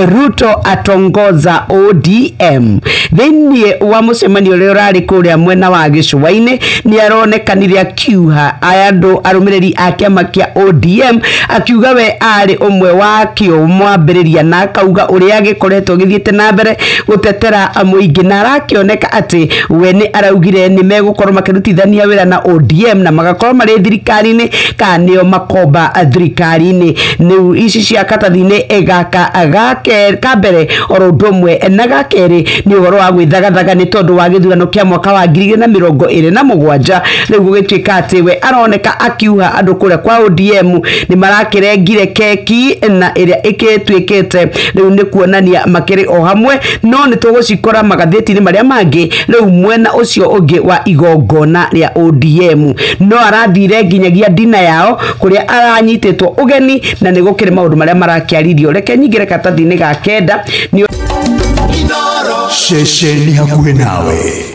Ruto atongoza ODM. Thĩinĩ wa mũcemanio ũrĩa ũrarĩ kũrĩa mwena wa gĩcũa-inĩ, nĩ aronekanire akiuha aya andũ arũmĩrĩri a kĩama kĩa ODM, akiuga we arĩ ũmwe wa kĩo mwambĩrĩria, na akauga ũrĩa gĩkoretwo gĩthiĩte na mbere gũtetera mũingĩ, na arakĩoneka atĩ we nĩ araugire nĩ megũkorwo makĩrutithania wĩra na ODM na magakorwo marĩ thirikari-inĩ kana nĩo makomba thirikari-inĩ. Rĩu ici cia katathi-inĩ gaka gake ka mbere oro ũndũ ũmwe na ga kerĩ nĩ ũhoro wa gwĩthagathaga nĩ tondũ wa gĩthurano kĩa mwaka wa 2027. Rĩu gũgĩtuĩka atĩ we aroneka akiuha andũ kũrĩa kwa ODM nĩ marakĩrengire keki na ĩrĩa ĩgĩtuĩkĩte rĩu nĩ kuonania makĩrĩ o hamwe, no nĩ tũgũcikora magathĩti-inĩ marĩa mangĩ. Rĩu mwena ũcio ũngĩ wa igongona rĩa ODM no arathire nginyagia dina yao kũrĩa aranyitĩtwo ũgeni, na nĩ gũkĩrĩ maũndũ marĩa marakĩaririo. Reke nyingĩre karatathi-inĩ ga kenda nĩ Ceceni hakuhĩ nawe.